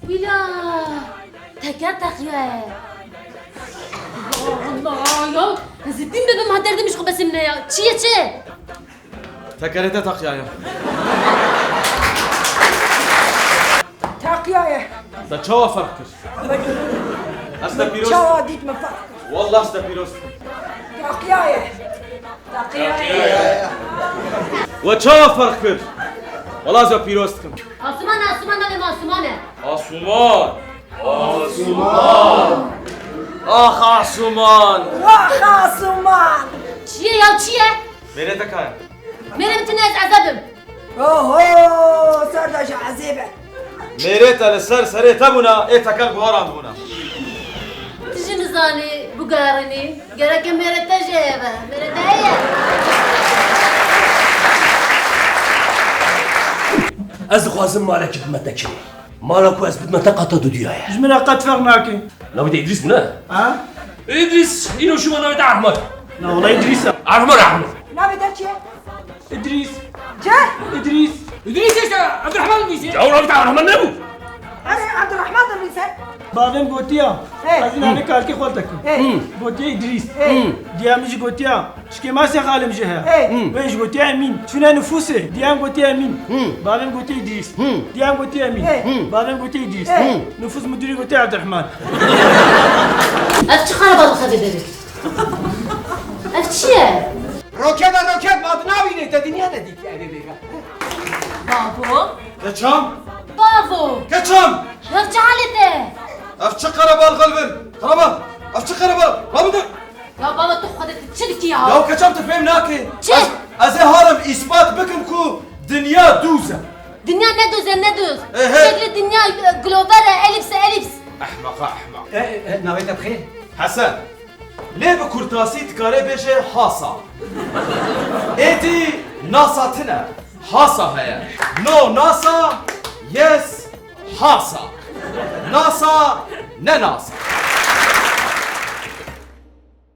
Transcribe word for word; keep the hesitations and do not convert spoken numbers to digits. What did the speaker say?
Wîla, teker teqiyaye. Allah Allah ya. Ez ê dîn bibim ha derdê min ji xwe besimne ya. Çi ye çi? Tekerê te teqiyaye. Teqiyaye. Te çawa ferq kir? Ez te pîroz. Çawa dît min ferq kir? Wallah ez te pîroz dikim. Teqiyaye. Teqiyaye. We çawa ferq kir? Wallah ez te pîroz dikim. Asuman, asuman, navê min asuman e. Asuman. Asuman. Ax Asuman. Wax Asuman. Çi ye ya, çi ye? Mêrê te ka ye? Mêrê min tune ez ezeb im. Oho, ser de jî ezêb e. Mêrê te li ser serê te bûna, ê teker guharan bûna. Tu jî nizanî bigerînî. Gereke mêrê te jî heye be. Mêrê te heye. Ez dixwazim malekî bidime te kirê. Mala ku ez bidime te qata dudiya ye. Ji min re qet ferq nake. Navê te Îdrîs bû ne? Ha? Îdrîs, îro şûma navê te Ehmed. Na wela Îdrîs e. Ehmed, Ehmed. Navê te çi ye? Îdrîs. Çi? Îdrîs. Îdrîs işte, Ebdurrahman Îdrîs. Ya navê te Ebdurrahman nebû? Erê, Ebdurrahman Îdrîs e. Bavê min gotiya. Hey. Ez ê navê kalkê xwe tekim. Hey. Gotiye Îdrîs. Hey. Diya min jî gotiya. Ji kêmasê xalê min jî heye. Hey. Wê jî gotiye Emîn. Çûne nifûsê. Diya min gotiye Emîn. Bavê min gotiye Îdrîs. Diya min gotiye Emîn. Hey. Bavê min gotiye Îdrîs. Hey. Nifûs mudîrî gotiye Ebdurrahman. Ev çi xereba dixebê derê? Ev çi ye? Roketa roket ma tu nabînî, te dinya nedîtiye, erê bêga. Bavo. Keçam? Bavo. Keçam? Ev çi halê te? Ev çi qerebal xelbin? Qerebal. Ev çi qerebal? Rabide. Ya baba, tu xwedê tu çi dikî ya? Ya keçam, tu fêm nakî. Çi? Ez, ez ê harim îspat bikim ku dinya dûz e. Dinya ne dûz e, ne dûz. Ehe. Şeklê dinya, e, glover e, elîps e, elîps. Ehmeqa ehmeq. E, e, navê te bi xêr? Hesen. Lê bi kurtasî dikare bêje hasa. Êdî nasa tine. Hasa heye. No nasa, yes hasa. Nasa, ne nasa.